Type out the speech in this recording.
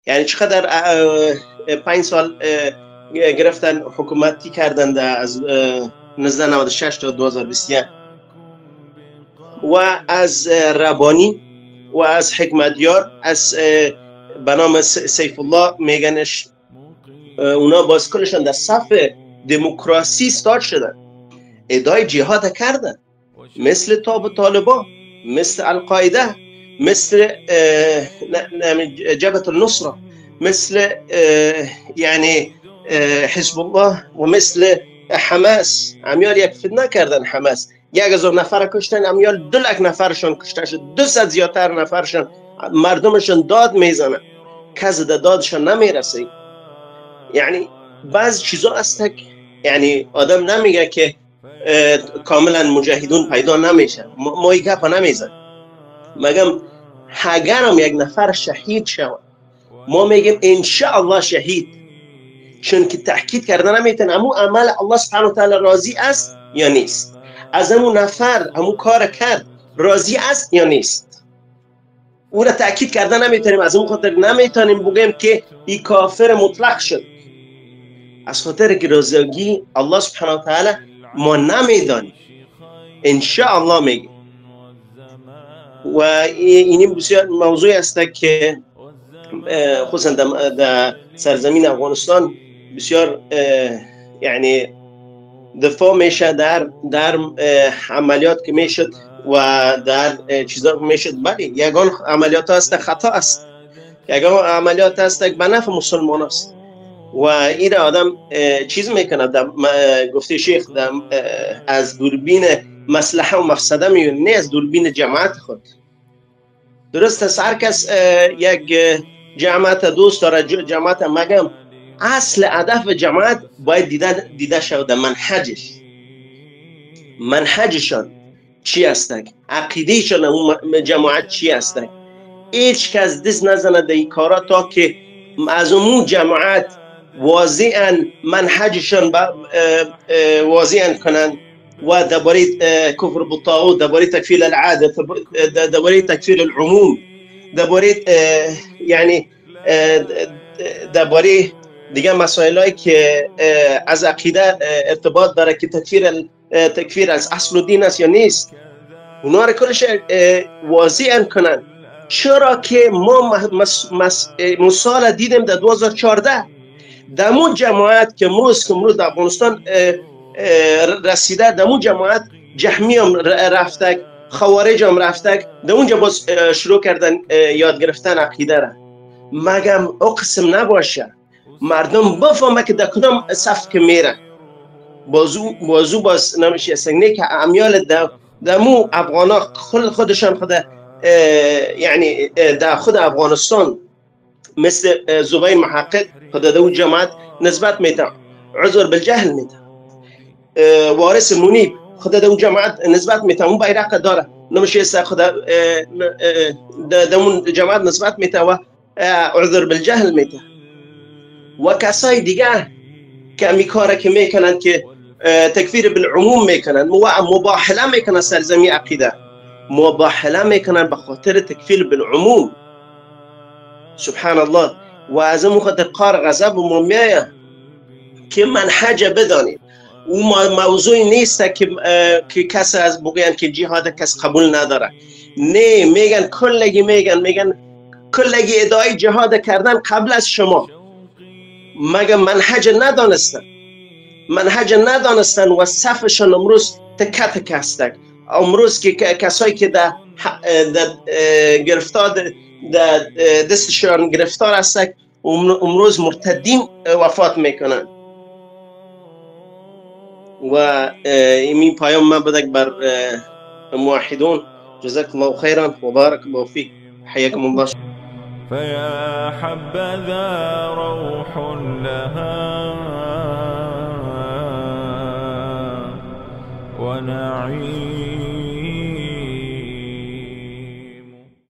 یعنی چقدر 5 سال گرفتن حکومتی کردن از 1996 تا 2021 و از ربانی و از حکمتیار از به نام سیف الله میگنش، اونا باز کلشان در صف دموکراسی استارت شدن، ادعای جهاد کردن، مثل طالبان، مثل القاعده، مثل جبهة النصرة، مثل یعنی حزب الله و مثل حماس. امیال یک فتنه کردن حماس، 1000 نفر کشتن، امیال 2 لک نفرشان کشته شد، 200 زیادتر نفرشان، مردمشان داد میزنن، کس در دادشان نمیرسه. یعنی بعض چیزا هست، یعنی آدم نمیگه که کاملا مجاهدون پیدا نمیشه، ما این گپ نمیزن، مگم اگرم یک نفر شهید شود ما میگیم انشاءالله شهید، چون که تحقیق کرده نمیتونه امو عمل الله سبحانه و تعالی راضی است یا نیست، از امو نفر امو کار کرد راضی است یا نیست، او را تاکید کرده نمیتونیم. از اون خاطر نمیتونیم بگیم که این کافر مطلق شد، از خاطر که رضاگی الله سبحانه و تعالی ما نمیدانیم، انشاءالله میگیم. و این بسیار موضوعی است که خصوصا در سرزمین افغانستان بسیار یعنی دفاع میشه در عملیات که میشد و در چیزا که میشد. بله یگان عملیات هست خطا است، یگان عملیات هست به نفع مسلمان است و این آدم چیز میکنه. در گفته شیخ از دوربین مصلحه و مفسده میبینه، نه از دوربین جماعت خود. درست است هر کس یک جماعت دوست داره، جماعت، مگم اصل هدف جماعت باید دیده شود، منهجش، منهجشان چی است، عقیدهشان اون جماعت چی است. هیچ کس دست نزنه در این کارا تا که از اون جماعت واضحا منهجشان واضحا کنند و درباره کفر بالطاغوت، درباره تکفیر العاده، درباره تکفیر العموم، درباره یعنی درباره دیگه مسائلایی که از عقیده ارتباط داره که تکفیر از اصل دین است یا نیست، اونا رو کلش واضح کنن. چرا که ما مثال دیدیم در 2014 دمو جماعت که امروز در افغانستان رسیده، دمو جماعت جهمی هم رفته، خوارج هم رفته، در اونجا باز شروع کردن یاد گرفتن عقیده را. مگم او قسم نباشه مردم بفهمه که در کدام صف که میره، بازو باز نمیشه نه که امیال دمو افغانا خودشان خود یعنی در خود افغانستان مثل زبیر محقق خود در جماعت نسبت میده، عذر بالجهل میده، وارث منیب خود در جماعت نسبت میده، اون بیرق داره نمیشه خود در اون جماعت نسبت میده و عذر بالجهل میده. و کسای دیگه که امی کاره که میکنن که تکفیر بالعموم میکنن و مباحله میکنن سرزمین عقیده، مباحله میکنن به خاطر تکفیر بالعموم. سبحان الله. و از اون خاطر قار غضب ما میایه که منهج بدانیم. او موضوعی نیست که کس از بگوین که جهاد کس قبول نداره، نه، میگن کلگی، میگن کلگی ادعای جهاد کردن قبل از شما، مگه منهج ندانستن، منهج ندانستن و صفشان امروز تکه تکه هستند. امروز که کسایی که در گرفتار در دستشان گرفتار هستند امروز مرتدین وفات میکنن. و این پیام من بدک بر موحدون. جزاكم الله خيرا وبارك الله فيك، حياكم الله. فيا حبذا روح لها